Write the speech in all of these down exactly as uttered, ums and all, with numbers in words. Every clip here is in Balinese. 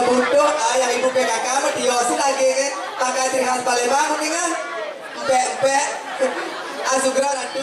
Untuk, ah, yang ibu P K K mah diosi lagi ke pakai ciri khas Palembang mendingan. Empek-empek. Asugra ratu.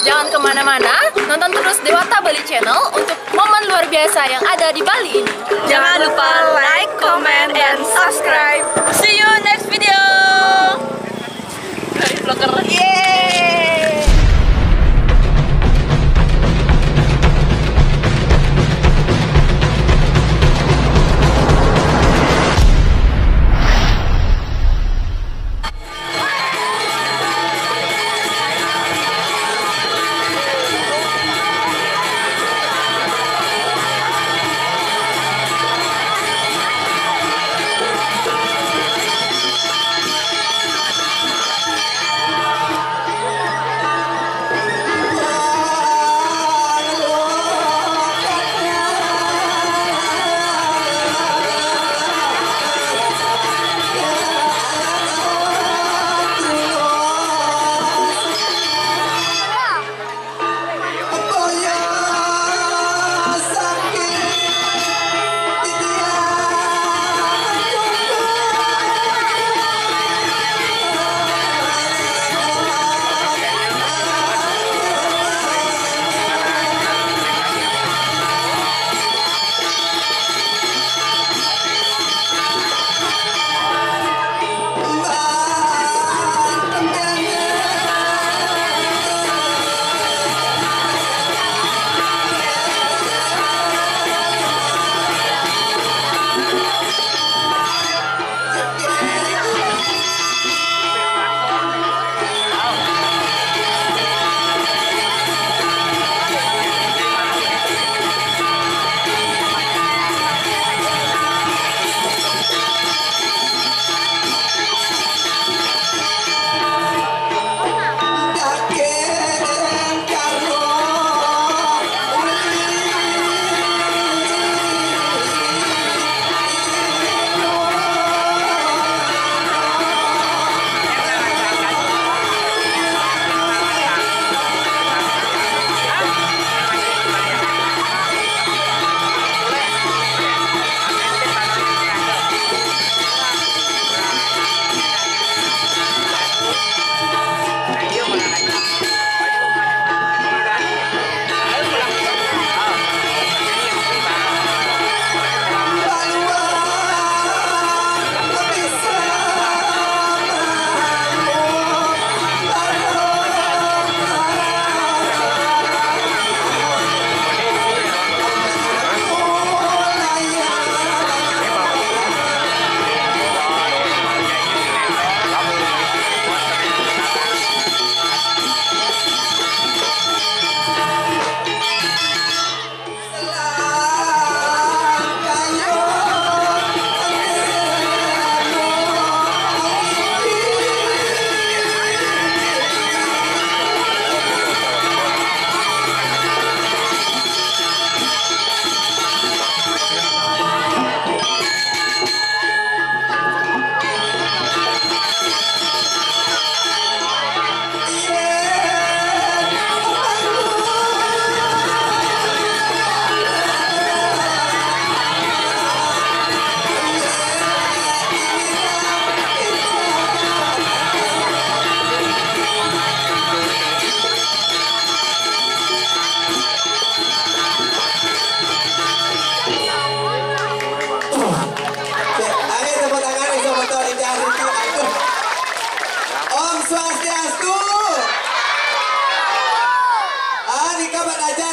Jangan kemana-mana, nonton terus Dewata Bali Channel untuk momen luar biasa yang ada di Bali ini. Jangan lupa like, comment, and subscribe. See you next video. Dari vlogger. Yeay.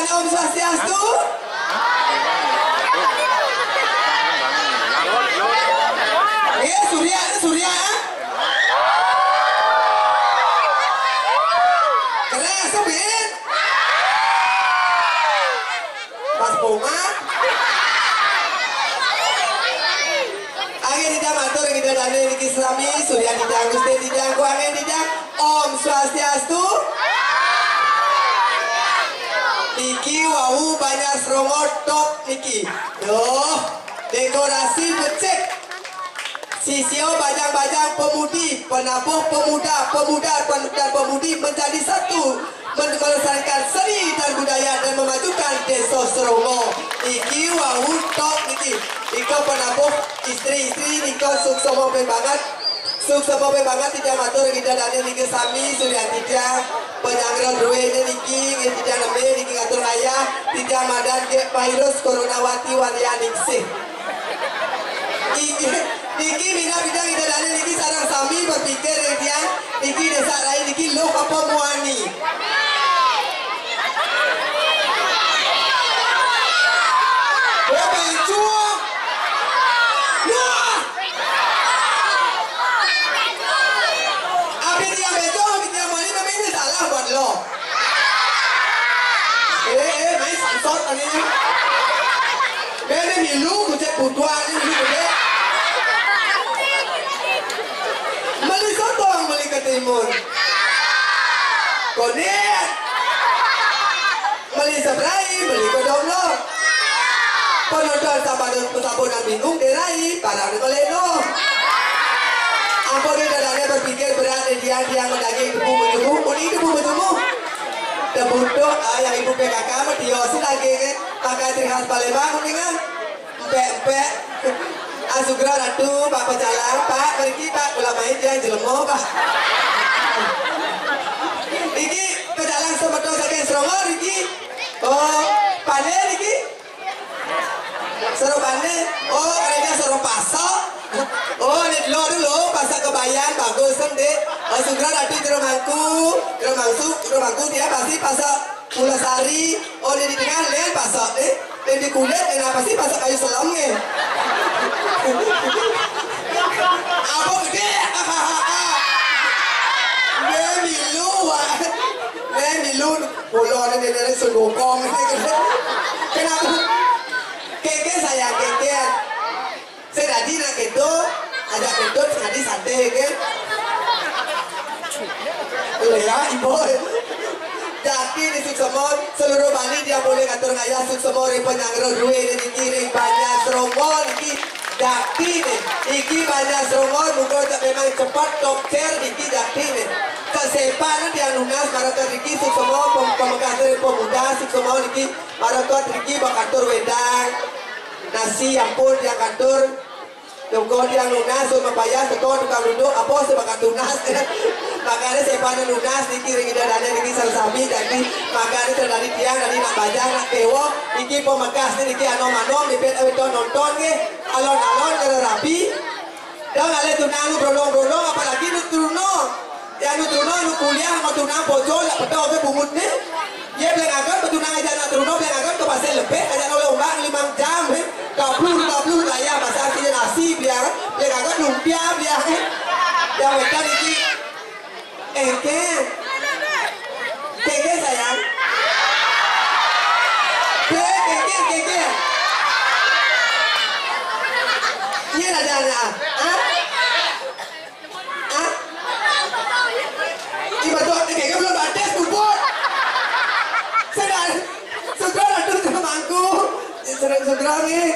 Om Swastiastu. Nggih, Surya, Surya. Keras, Bit. Pas bunga. Angin titiang matur, kita dane niki sami, Surya titiang, Gusti titiang, Kuangen titiang. Om Swastiastu. Niki wau Banjar Srongo top niki. Duh, dekorasi becik. Sisya bajang-bajang pemudi, penabuh pemuda, pemuda dan, dan pemudi menjadi satu men-, melestarikan seni dan budaya dan memajukan Desa Srongo. Niki wau top niki. Nika penabuh istri-istri nika suksma banget. Suksma banget titiang matur kita dane niki sami Surya titiang penyanggra duwene niki nggih titiang nembe niki ngatur ayah titiang madan nggih virus coronawati walian ningsih. Niki, niki minab titiang kita dane niki sareng sami berpikir nggih titiang niki desa rai niki luh apa muani. Wah, bencong. Wah. Abin yang bencong, abin yang muani, memang ini salah buat lo. Eh, eh, main sansot tadinya. Bene milu, kucek butuan, ini milu gede. Meli sotong, meli ketimun. Konit. Meli sebrai, meli kodong lo. Penonton sampun, sampun bingung, derai, parang ni meli no. Ampun ni dadane berpikir berat ni dia, dia mendaging debu berjumur, kuning debu berjumur. Debu tu, ah, yang ibu P K K mah dia si lagi kan. Pakai ciri khas Palembang kuningan. Empek-empek. Ah, Sugra Ratu, Pak Pecalang, Pak, pergi, Pak, kula mai tiang jelema, Pak. Iki Pecalang semeton saking Srongo iki. Oh, pane iki. Sero pane. Oh, kerja sero pasok. Oh, ini dulu dulu pasok kebayan bagus kan, Dik. Oh, Sugra Ratu jero mangku, jero mangsu, jero mangku dia pasti pasok Pulau Sari, oh, di tengah len pasok, eh. Di kulit, eh, apa sih pasok kayu selam, eh? Apa gede? Be milu, wah. Be milu, bolone dari sundukong. Kenapa? Keke sayang, keke. Sing dadi nak keto, ajak keto sing dadi sate, kan? Lho ya, Ibu. Dadi ni suksma, seluruh Bali dia boleh ngatur ngayah suksma ring penyanggra duwe niki ring Banjar Srongo niki. Dadi ni, iki Banjar Srongo muga tak memang cepat top chair niki dadi ni. Kesepan dia nunas maraka niki suksma pem-, pemekas ring pemuda suksma niki maraka niki bakatur wedang. Nasi ampun tiang katur. Tunggu tiang nunas, sun mapayas, teko tukang duduk, apa sing bakal tunas? Makane sepan nunas niki ring Ida Dane niki sareng sami dadi. Makane sing dadi tiang dadi nak bajang nak dewa niki pemekas niki anom-anom dipet awit nonton nggih. Alon-alon karo rabi. Dong ale tunang brondong-brondong apalagi nu truna. Yang nu truna nu kuliah mau tunang bocor lak pedo ke bungut ni. Ye belengaken betunang aja nak truna belengaken ke pasir lebih aja oleh ombak limang jam he. Kablu kablu layah bahasa asli nasi biar belengaken lumpia biar he. Yang wetan iki engke. Keke sayang. Keke keke. Ini ada anak. Ah? Ah? Ibadah keke belum batas puput. Sedang sudah ada jero mangku. Sudah sudah ni.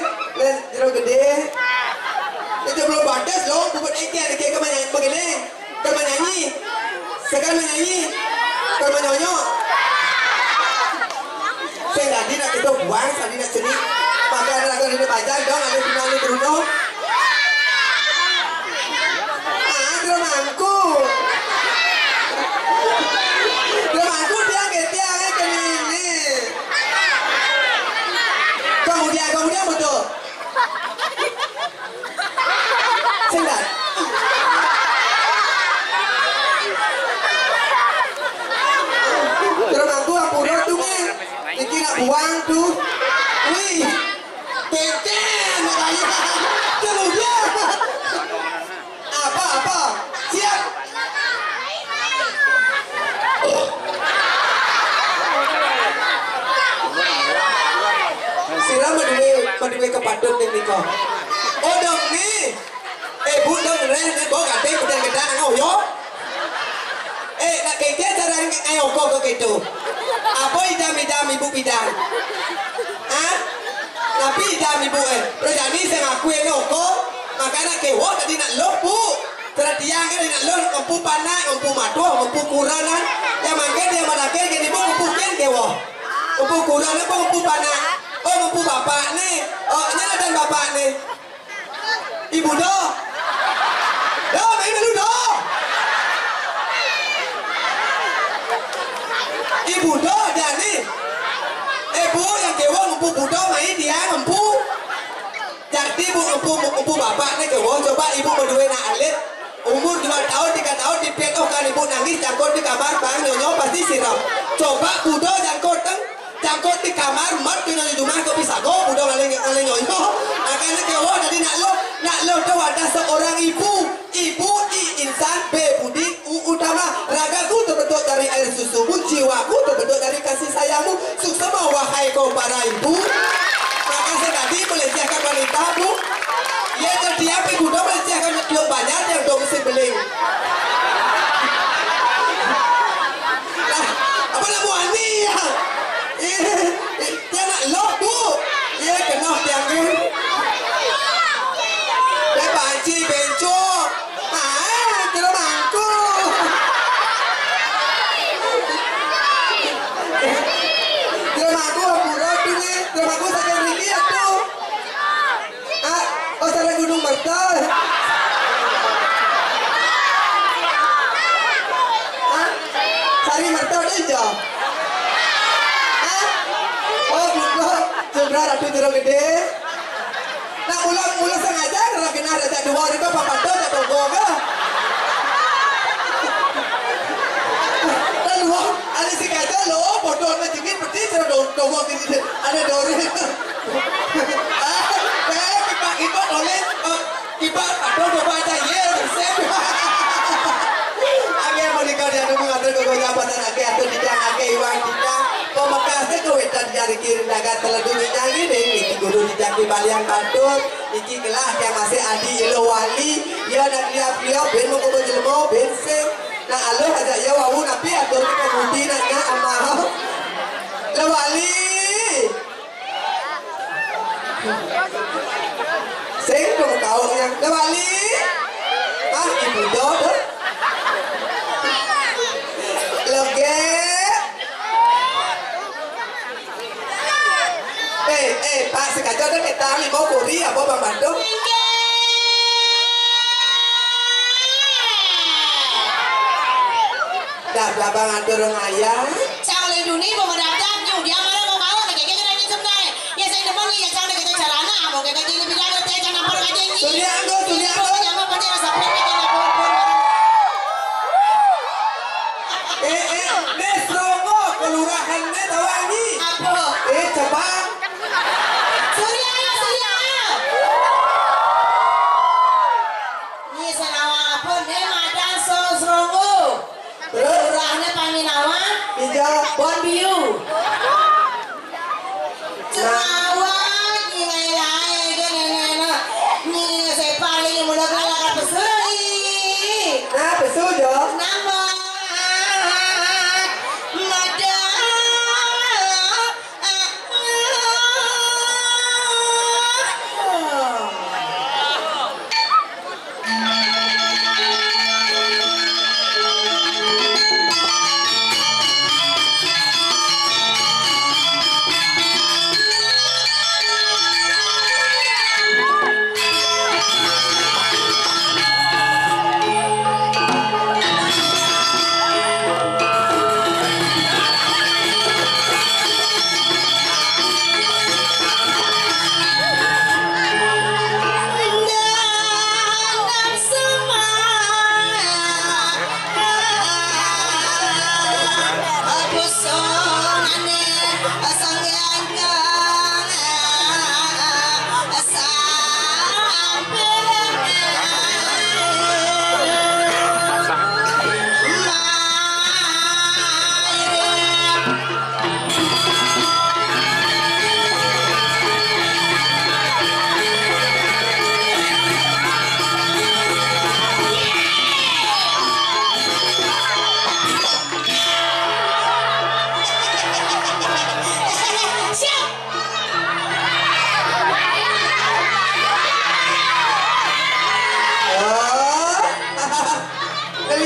Jero gede. Itu belum batas dong. Puput engke keke kemana begini. Keur manyanyi. Sekarang manyanyi. Keur manyonyo. Sing dadi nak kita buang, sing dadi nak cenik. Maka ada lagu ini pajar dong, ada di mana dulu. Ah, dulu mangku. Dulu mangku dia ke tiang, eh, ke nini. Kemudian, kemudian betul. Sing dadi. Dong ni ko. Oh, dong ni. Eh, Bu, dong ni, ni, bo kate, gedang-gedang, ano, yo. Eh, nak keke, cara ni, ayo, ko, ko, gitu. Apa idam-idam ibu bidang? Hah? Tapi idam ibu, eh. Terus jadi saya ngakui, no, ko. Makanya kewo tadi nak lo, Bu. Terus dia kan nak lo, empu panak, empu matuh, empu kuranan. Yang mangke dia manake, jadi bu, empu ken kewo. Empu kuranan, apa empu panak? Oh, empu bapak ni. Oh, ini ada bapak ni. Ibu do. Do, main dulu do. Ibu do, jadi. Eh, Bu, yang kewo empu budo, main dia empu. Jadi, Bu, empu, empu bapak ni kewo, coba ibu berdua nak alit. Umur dua tahun, tiga tahun, dipet, oh, kan ibu nangis, jangkut di kamar, bang, nyonyo pasti sirap. Coba budo jangkut, teng. Jangkut di kamar, mat di nonyo jumah, kopi sago, budo ngalih, ngalih nyonyo. Makanya kewo, jadi nak lo, nak lo tu ada seorang ibu. Ibu, I, insan, B, budi, U, utama. Ragaku terbentuk dari air susumu, jiwaku terbentuk dari kasih sayangmu. Suksema, wahai kaum para ibu. Maka sekali melecehkan wanita, Bu. Ya, jadi apa ibu dong melecehkan belum banyak yang dong si beling. Lah, apa nak buat ni ya? Eh, eh, dia nak lok, Bu. Ya, kena tiang ni. Dia panci, bencok. Ah, kira mangku. Kira mangku, hampura tu ni. Kira mangku saking riki ya tu. Ah, oh, saking Gunung Merta. Ah, Sari Merta tu hijau. Ah, oh, Gunung Jendra Ratu Jero Gede. Nak mula, mula sengaja nak kena ada dua ribu papat tu tak tunggu ke? Dan dua, ada si kaca lo, bodoh nak jengit peti, sudah dong, dong, ada dori. Ah, eh, kipak, kipak, oleh, eh, kipak, aduh, coba aja, ye, resep. Agi mau nikah dia, ada mengatur ke goyang, pasal agi, atau tidak, agi, iwang, tidak. Pamekase kowe tan jari kirim dagat teledung ijang ini, niki kudu dijaki balian bantul. Iki gelah yang masih adi ilo wali. Ya nak liap-liap ben mau kebel jelema ben sing. Nak aluh aja ya wau napi atur ke pemudi nak nyak amau. Le wali. Sing dong kau yang le wali. Ah, ibu do, do. Lege. Eh, eh, Pak, sekaja ada kita lima kuri apa Bang Bandung? Dah, dah, Bang, atur orang ayah. Cang linduni mau mendadak nyu dia marah mau kau lagi kira ini sebenarnya. Ya, saya demen ya, cang ada kita carana mau kita gini bilang kita jangan apa aja ini. Surya anggo, Surya anggo. Jangan apa aja rasa pun kita pun. Eh, eh, Nes Rongo, kelurahan Nes Tawangi. Apa? Eh, Jepang. Surya, Surya. Ni senawa apa? Ni madan so Serongo. Terus? Lurahnya Paminawa. Hijau. Bon Biu. Senawa ni ngai lai ke nenek nak. Ni sepaling mula kala pesu ni. Nah, pesu jo. Nama? Madan.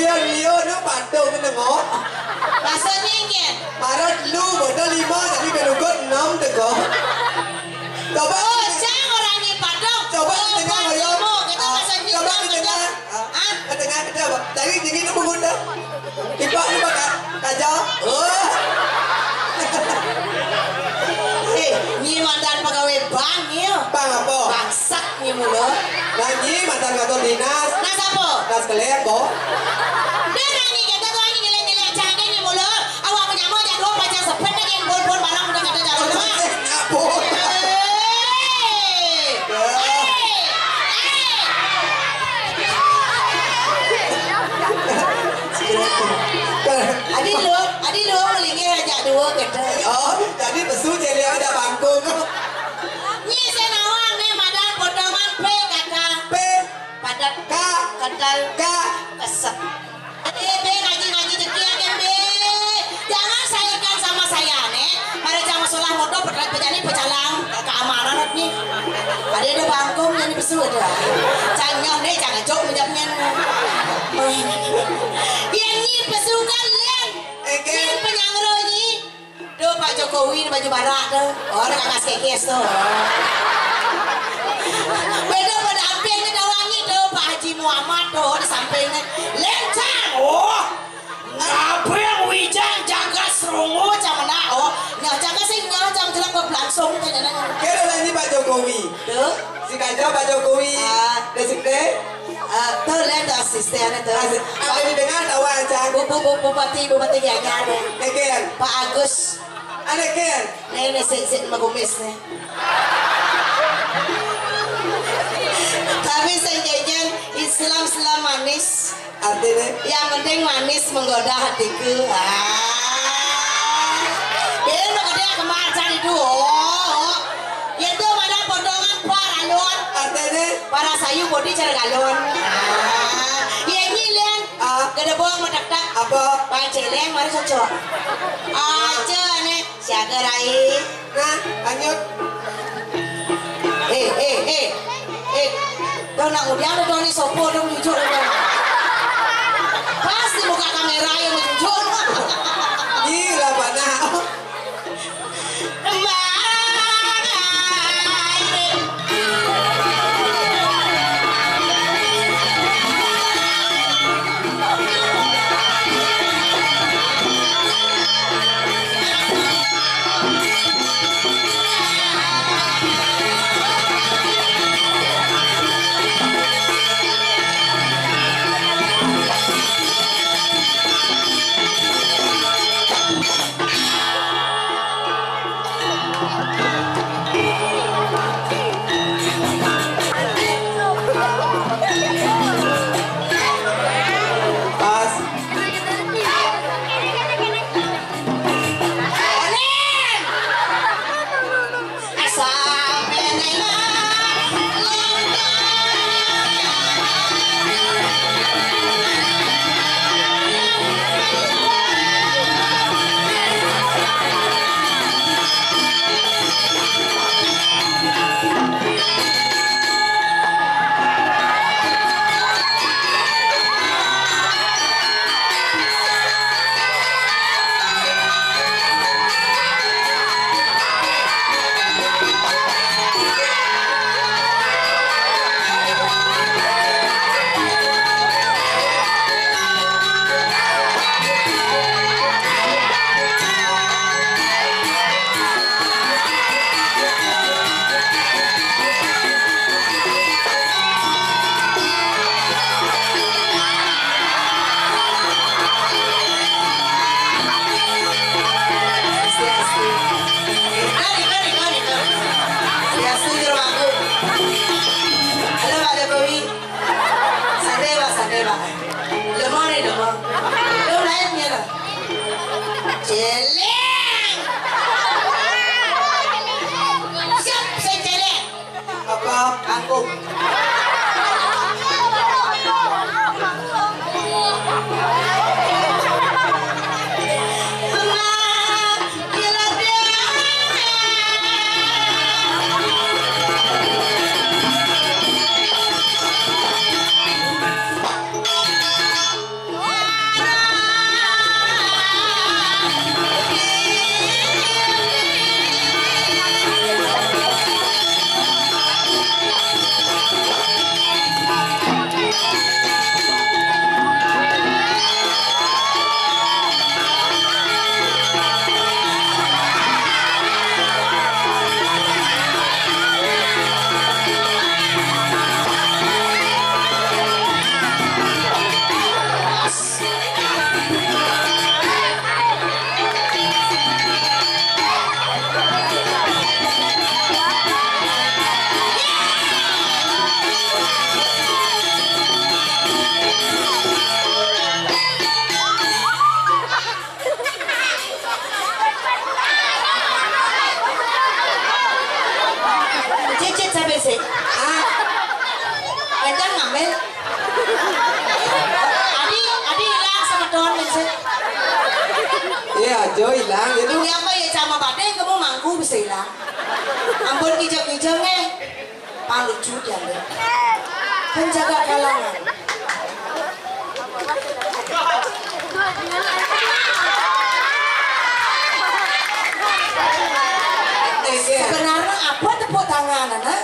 Yo, yo, nu padung nengok. Maksudnya nggih? Marot lu, bodoh lima, tapi belugot enam teko. Coba. Oh, cang orang ni padung. Coba oh, kita dengar, ayo. Lima, kita ah, maksudnya coba kita dengar. Ah, ah, kita dengar, kita apa? Tadi tinggi tu pun bodoh. Tiba ni bakal kaca. Oh. Eh, ni mantan pegawai bank ni. Bank apa? Bangsat ni mulu. Lah ni mantan kantor dinas. Nas apa? Nas kelek kok. Dia nanya kita tu hanya nyelek-nyelek cangkir ni mulu. Awak menyamuk jadul pacar sepet lagi yang bol-bol barang udah kata jadul mah. Apa? Eh. Ya. Eh. Eh. Adi lu, adi lu melingkir aja dua gitu. Oh, jadi pesu jadi ada bangkung. Nyi senawang nih madan potongan P kata. P. Padat. K. Kental. K. Keset. Eh, be, ngaji-ngaji jeki ya, Ken, be. Jangan saingkan sama saya, nih. Mari jangan salah motor, pejalan pejalan, pecalang. Keamanan, nih. Ada ada bangkung, jadi pesu ada. Jangan, nih, jangan jok menjawabnya. Yang nyi pesukan, Len. Oke. Nyi penyangro, nyi. Tuh Pak Jokowi baju barak tuh. Oh, ada kakak sekes tuh. Beda pada amping ni dah wangi tuh Pak Haji Muhammad tuh di sampingnya. Lencang. Oh. Apa yang wijang jaga serungu macam mana? Oh, nyah jaga sih nyah jam jelek berlangsung tanya nanya. Kira lagi Pak Jokowi. Tuh. Si kaca Pak Jokowi. Ah. Dah si teh. Ah, tuh lihat tuh asisten tuh. Asisten. Apa yang didengar tahu aja. Bu, bu, bu, Bupati, Bupati Gianyar. Neker. Pak Agus. Ada ker. Nih, nih, si, si, sama kumis nih. Tapi saya jajan Islam Islam manis. Artinya? Yang penting manis menggoda hatiku. Ah. Dia menggoda kemacan itu. Oh. Itu mana potongan paralon. Artinya? Para sayu bodi cara galon. Ah. Ya ini lian. Ah. Gede bawang medak-dak. Apa? Paceleng mari cocok. Aja nih. Siaga rai. Nah, lanjut. Eh, eh, eh. Eh, kau nak udiang tu ni sopo dong jujur dong. Pasti buka kamera yang jujur. Gila, Pak Nak. Swastiastu. Mari, mari, mari, mari. Swastiastu, jero aku. Halo, Pak Jokowi. Santai, Pak, santai, Pak. Lemah nih, lemah. Lu lain ya, lah. Celeng. Siap, saya celeng. Apa? Aku. Yo ilang gitu. Ini apa ya, cama badeng kamu mangku bisa ilang. Ampun, kijang-kijang, eh. Palucu dia, eh. Penjaga kalangan. Sebenarnya apa tepuk tangan, anak?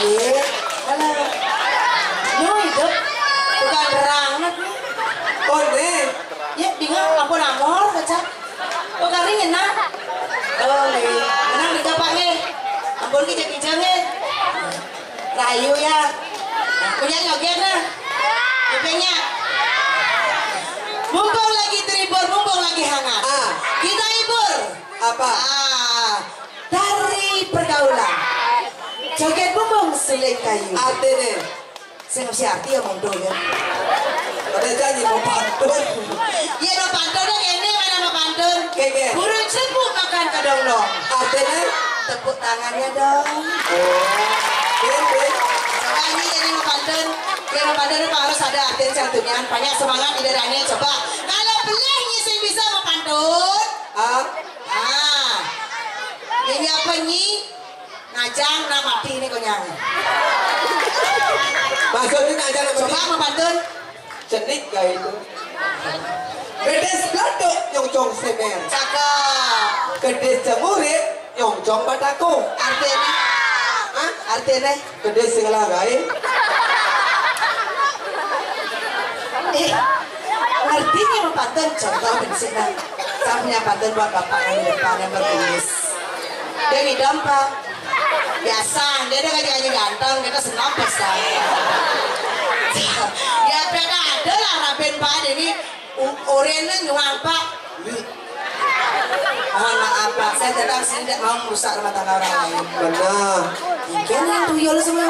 Iya, halo. Lu hidup bukan terang, anak. Oh, nih. Ya, bingung, ampun, amor, kecap. Oh, kari ngenah. Oh, nggih. Ngenah nggih, Pak, nggih. Ampun, kijang-kijang, nggih. Rahayu, ya. Punya joget, nah. Kupingnya. Mumpung lagi terhibur, mumpung lagi hangat. Ah. Kita hibur. Apa? Ah, dari pergaulan. Joget bumbung suling kayu. Artinya? Sing mesti arti ya mundur ya. Ada janji mau pantun. Iya, no pantun dong, ini mana mau pantun? Keke. Burung cepu makan kedondong. Artinya? Tepuk tangannya dong. Oh. Iya, iya. Coba ini jadi mau pantun. Ya, mau pantun itu harus ada artinya, santunnya. Banyak semangat di dadanya. Coba. Kalau boleh, nyi sing bisa mau pantun. Ah. Ah. Ini apa, nyi? Ngajang nak mati ini konyang. Maksudnya ngajang nak mati. Coba mau pantun. Cenik gak itu? Gedis belatuk nyongcong semer. Cakep. Gedis cemurit nyongcong batako. Artinya? Hah? Artinya? Gedis sing lagae. Eh, ngerti nih mau pantun? Contoh prinsipnya. Saya punya pantun buat bapak yang di depan yang berkumis. Dia ngidam, Pak. Biasa, dia udah ngaji-ngaji ganteng, kita senam pesan. Ya, pernah ada lah raben, Pak, ini u-, orennya nyuang, Pak. Mohon maaf, Pak, saya datang sini tidak mau merusak rumah tangga orang lain. Benar. Ikan yang tuyul semua.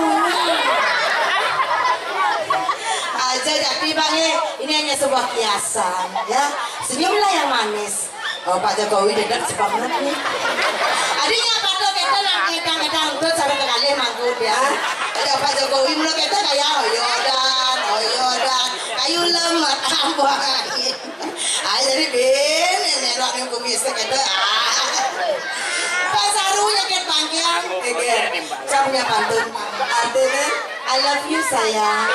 Aja jadi, Pak, nih. Ini hanya sebuah kiasan, ya. Senyumlah yang manis. Oh, Pak Jokowi dedek semangat nih. Adanya apa tuh kita nak ngedang-ngedang tuh sampai ke kali mangkut ya. Ada Pak Jokowi mulu kita kayak oyodan, oyodan, kayu lemet tambah. Ayo jadi bin, ini rock yang kumis kita. Ah. Pak Saru nyakit bangkiang. Oke, saya punya pantun. Artinya, I love you, sayang.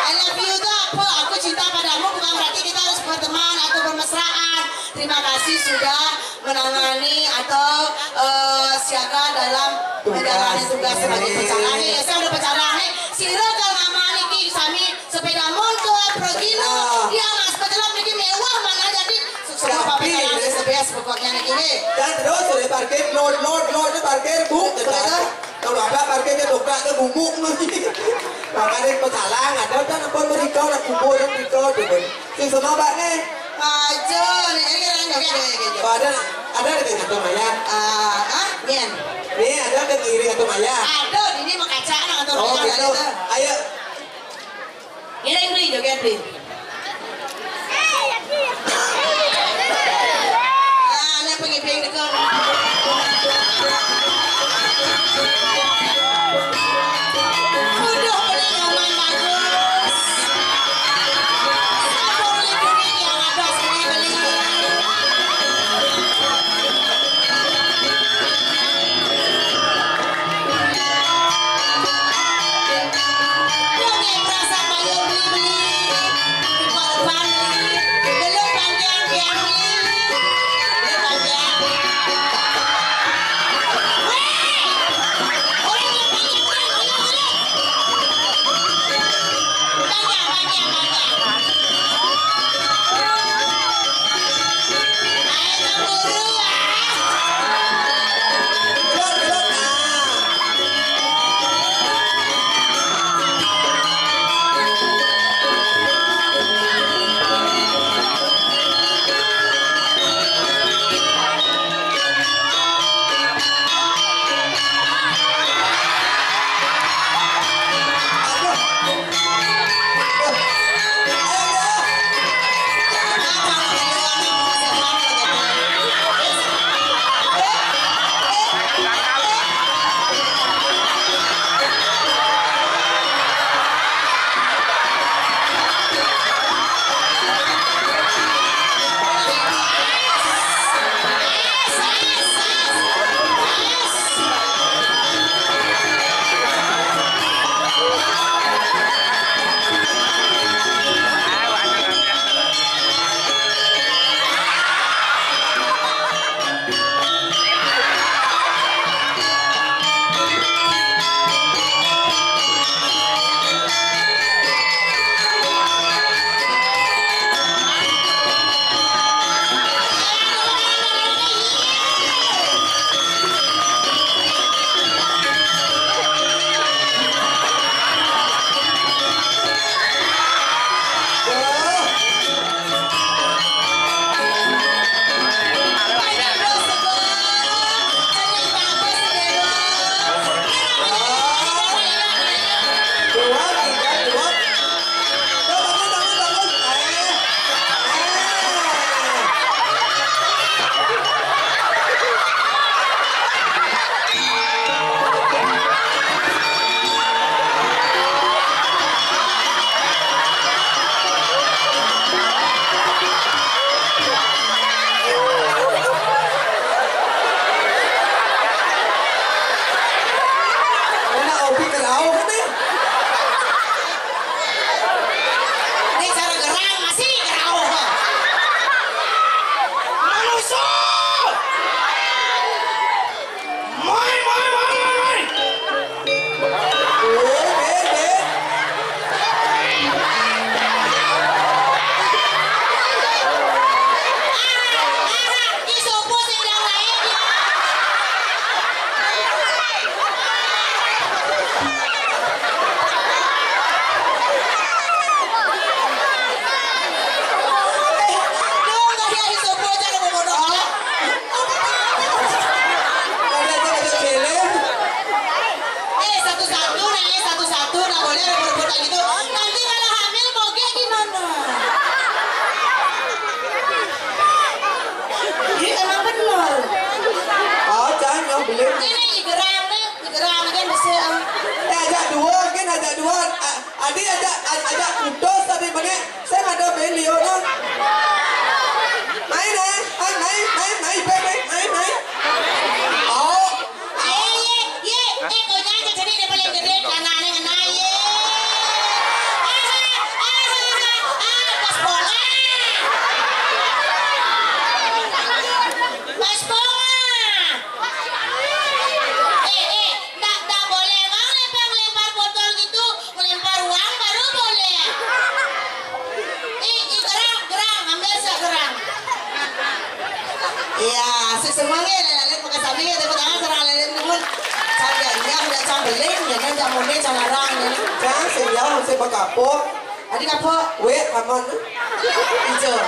I love you itu apa? Aku cinta padamu bukan berarti kita harus berteman atau bermesraan. Terima kasih sudah menangani atau, eh, siaga dalam menjalani tugas sebagai pecalang. Ya, saya udah pecalang nih. Sira kalau nama niki sami sepeda motor, Progino, dia mas pecelok niki mewah mana jadi semua pakai pecalang di sebelah pokoknya niki nih. Dan terus sudah parkir, load, load, load, parkir, bu, ternyata kalau ada parkirnya dobrak ke gumuk lagi. Makanya pecalang ada kan apa mereka nak kubur dan mereka gitu. Sing sama Pak nih. Aja nih, ini kan joget nih, gitu. Oh, ada, ada di kantor Maya. Ah, ah, nyen. Nih, ada di kiri kantor Maya. Ada di ini makaca kantor Maya gitu. Ayo. Ini yang beli joget beli. Ah, ini pengiping dekat. Udah beli nyaman bagus. Sapa beli kuning yang ada sini beli. Kuning perasaan ayo beli-beli. Ajak, ajak putus tapi bengek. Saya ada beli orang. Main eh, main, main, main, main, main, main, main. Oh. Ye, ye, ye, eh, konyang ke sini dia paling gede, celana aneh ngena, ye. Ah, ah, ah, ah, pas bola. Pas bola. Eh, eh, ndak, ndak boleh, Bang, lempar, lempar botol gitu. Melempar uang baru boleh. Ih, ih, gerang, gerang, ambil segerang. Iya, asik semua nih, lele pakai samping ya, tepuk tangan serang lele timun. Cang janyah, udah cang beling, jangan cang mune, cang larang, ya. Cang, sing jauh, sing bakapok. Tadi kapok? Weh, aman. Hijau.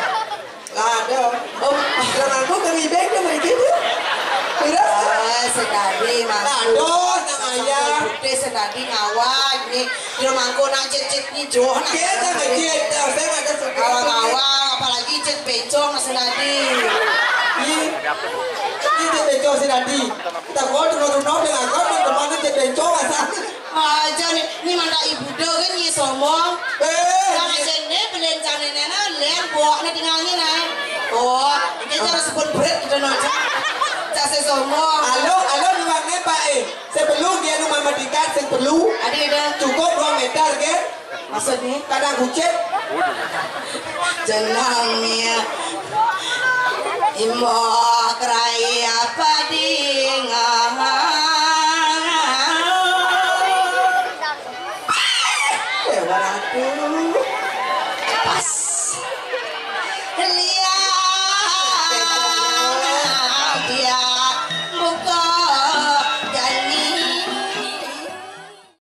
Lah ada. Oh, lah mangko kami beng dia mriki dia. Terus? Ah, sedadi mangko. Aduh, nang ayah. Putih sedadi ngawag ni. Dia mangko nak cit-cit ni joh nak. Dia tak cit, saya ada suka. Awang-awang, apalagi cit bencong sedadi. Ini, ini cit bencong sedadi. Tak kau dengar-dengar dengan kau, teman-teman cit bencong asal. Aja ni, ni mandak ibu dah kan ni somong. Eh, Kang ni. Aceh ni belen cang ni na, len buak ni tengah ni na. Oh, kita harus sebut berat kita nak cak. Cak saya somong. Alo, alo, nuang ni, Pak, eh. Sebelum dia nu mama tingkat, sing perlu. Ada, ada. Cukup dua meter, kan? Maksudnya? Kadang kucing. Jenangnya Imah Keraya Padingan. Eh, waduh. Pas.